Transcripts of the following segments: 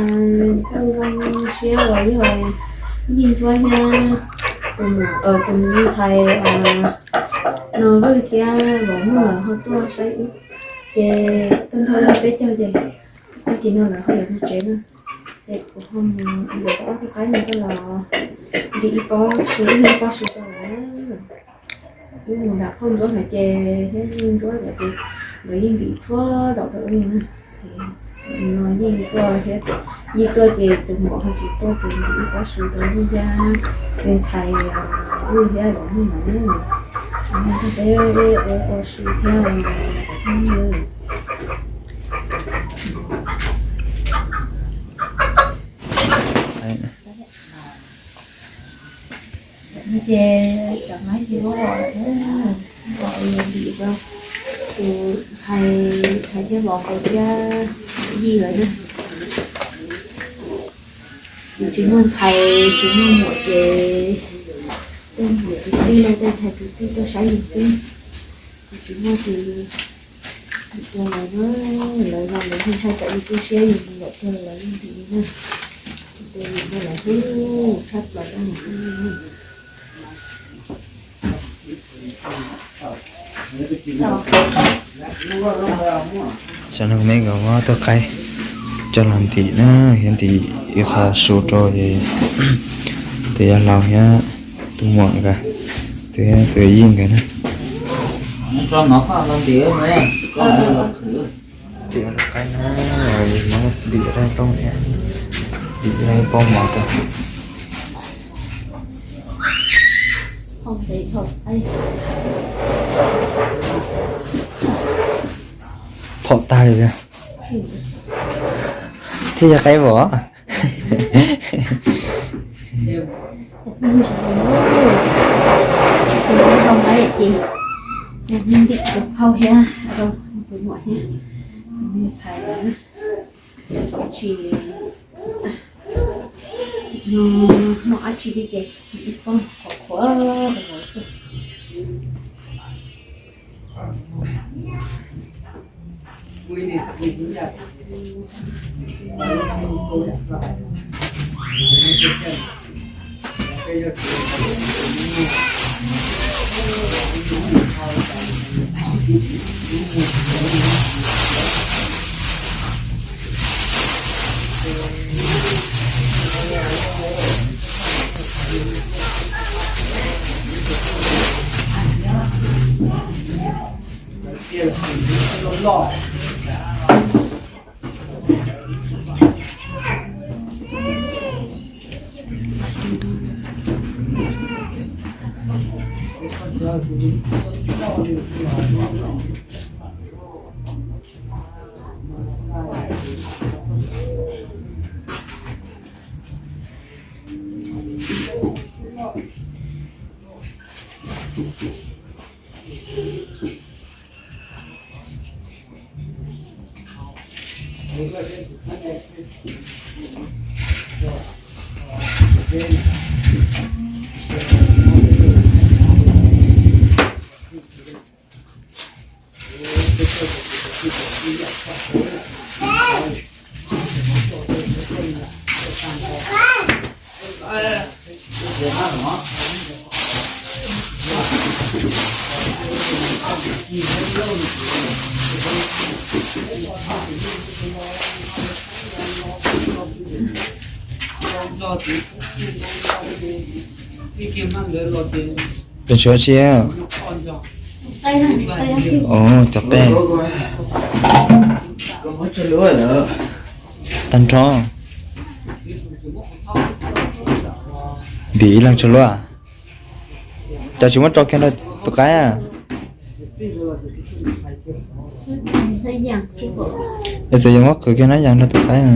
Thawj zoo siab uas yog Yij Ntsuab thiab tus ntxhais no Vwj thiab Vaum Nuj lawv ho tuaj saib wb, ces tuaj nrog wb peb caug ces tag kis no lawv ho yuav mus tsev na. Ces kuv ho mus yuav tau ob tug qaib no coj los ntim ib pob su, ib pob su rau lawv. Wb mus nram phauj Ntsuab ntawd ces thiab Yij Ntsuab ntawd ces nkawd yeej ntim txhua zaus rau wb li na. Ces no Yij tuaj thiab, Yij tuaj ces tus muam ho tsis tuaj, ces ntim ib pob su rau Yij thiab, tus ntxhais Vwj thiab Vaum Nuj ntawd na. Peb ua su thiab os. Ces tsam no ces muab los, los ntim rau tus ntxhais, ntxhais thiab vauv nkawd thiab Yij lawm na. Yus tsis muaj ntxhais tsis muaj muam ces tej muam tus tij los tej ntxhais tus tij tuaj saib yus xwb. Yus tsis muaj ces yus ua lawv, lawv los lawv yeej ntshai tsam yus tu siab yus mus lawm ces lawv yeej ntim li na. Ces yus ua lawv hlub tshaj plaws rau mus. Tsam no kuv me nkawd muab tug qaib coj los ntim na, yuav ntim ib qho su rau tus yawg laus thiab tus muam nkawd, tus, tus Yij nkawd na. Ntim tug qaib na, muab ntim rau nplooj thiab, ntim rau pob mov rau. Phom tag li thiab, yog qaib vauv. Ntim tus phauj thiab rau tus muam thiab me ntxhais lawm. Tsis muaj dab tsi li ces ib pob qhuav qhuav rau hauv xwb. Tus tshuav tsi? Ov, cov qe tag nrho. Ntim ib leeg tsawg luaj? Cov tsis muab tso kiag nrog tus qaib. Es txawm yuav muab qhwv kiag hnab yas nrog tus qaib.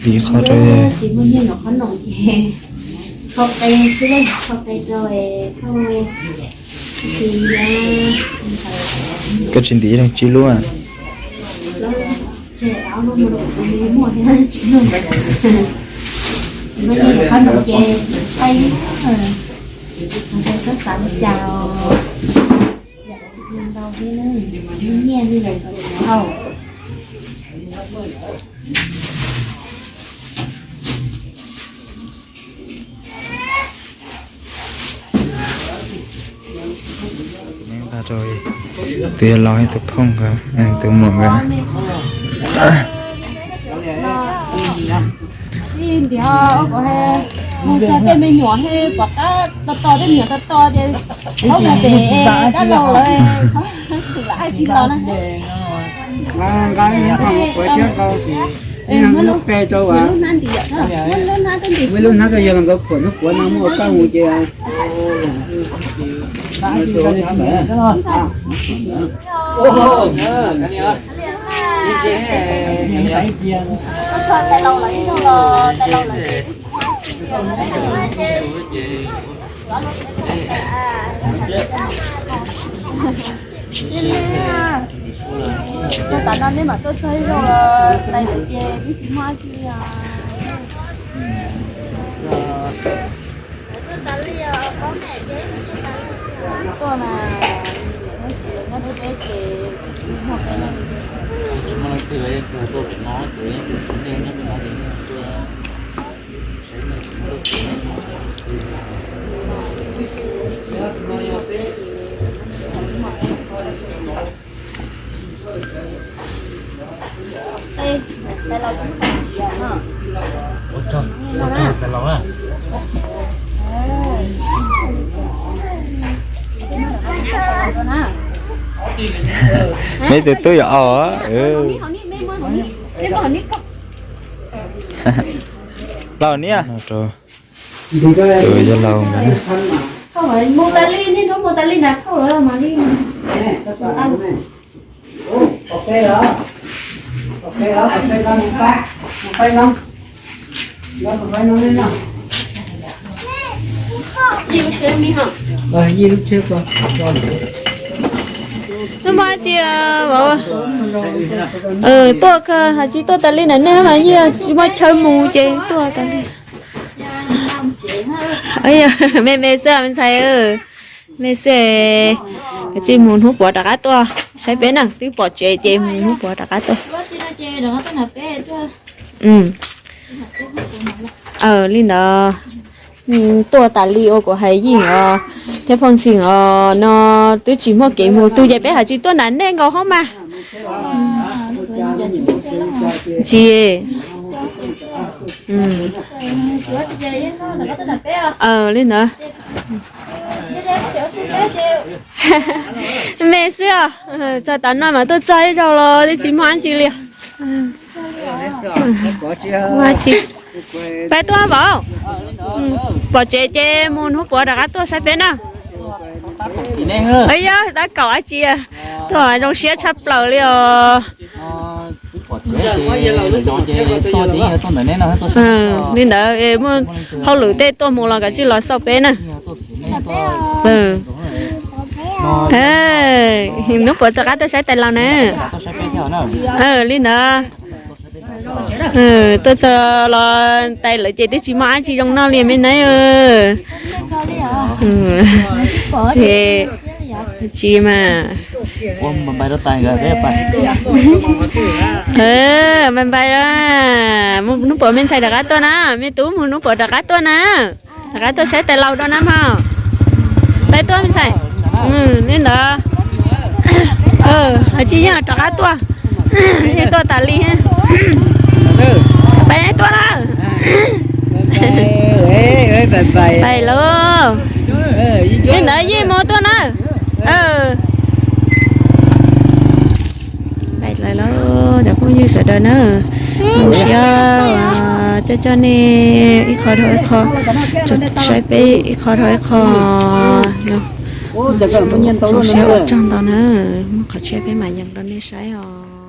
Ib qho rau, tsis muaj nyiaj nov qhob noom ces kho qe xwb, kho qe rau phauj. Koj tsis ntim ib leeg tsib lub? Muaj, muaj, muaj, tsis muaj. Tsis muaj nyiaj yuav qhob ntoo ces peb, ntawd txhob xav li cas os. Yam txiv ntau thiab, nyiaj li lawm txhob haus. Tus yawg laus, tus phooj nkawd, tus muam nkawd. Ntiav, mus txog tej me nyuam he pom qab tos tos, tej me nyuam tos tos ces aub mus pem dab laug lawm, lam tsis los na. Muab lub hnab nti, muab lub hnab yog los nkawd phuam hnub puav no muaj koj mus ces. Tam no nej mam tuaj txog ib zaug, tais lawm ces twb tsis muaj dab tsi li os. Tuaj mas, nyob deb deb ces muaj peb leej. Ua tsaug, ua tsaug tais laus na. Neb tus tub yog Au. Laus niab, tus yawg laus nkawd na. Mus tas li, niaj hnub mus tas li na, thauj lawv mas li. Twb muaj dab tsi, tuaj kawg, hais tsis tuaj tas li na, nej mas yeej tsis muaj chaw mus ces tuaj tas li. Me me xwb me ntxhais, me xwb, kav tsij mus hnub puav rov qab tuaj saib peb na, twb pom tsev ces mus hnub puav rov qab tuaj. Li ntawd, tuaj tas li ua kuv hais yeej os, thiab phooj ywg os, no twb tsis muaj kev mus, tus ces peb hais tsis tuaj nram nej nkaus hoob mas. Tsis, li ntawd. Me xwb os, txog tav no mas tuaj txog ib zaug los twb tsis muaj dab tsi li. Peb tuaj vauv, pom tsev ces mus hnub puav rov qab tuaj saib peb na. Yog tab kaum dab tsi, tuaj zoo siab tshaj plaws li os. Li ntawd muaj hauj lwm tej tuaj mus los kav tsij los xauj peb na. Hnub puav rov qab tuaj saib tais laus na. Li ntawd, tuaj txog los tais lawv ces twb tsis muaj dab tsi zoo noj li me nab. Tsis mas, npai npai, mus hnub puav me ntxhais rov qab tuaj na, me tub mus hnub puav rov qab tuaj na. Rov qab tuaj saib tais laus rau na mog. Peb tuaj me ntxhais. Li ntawd, hais tsis yeej rov qab tuaj, yeej tuaj tas li. Peb tuaj na. Pais lauj. Li ntawd yeej mus tuaj na. Pais lawm lauj cov phooj ywg sawv daws na. Zoo siab coj coj nej ib qho dhau ib qho, saib peb ib qho dhau ib qho. Zoo siab ua tsaug ntau na, muaj qhov tshiab peb mam yees rau nej saib os.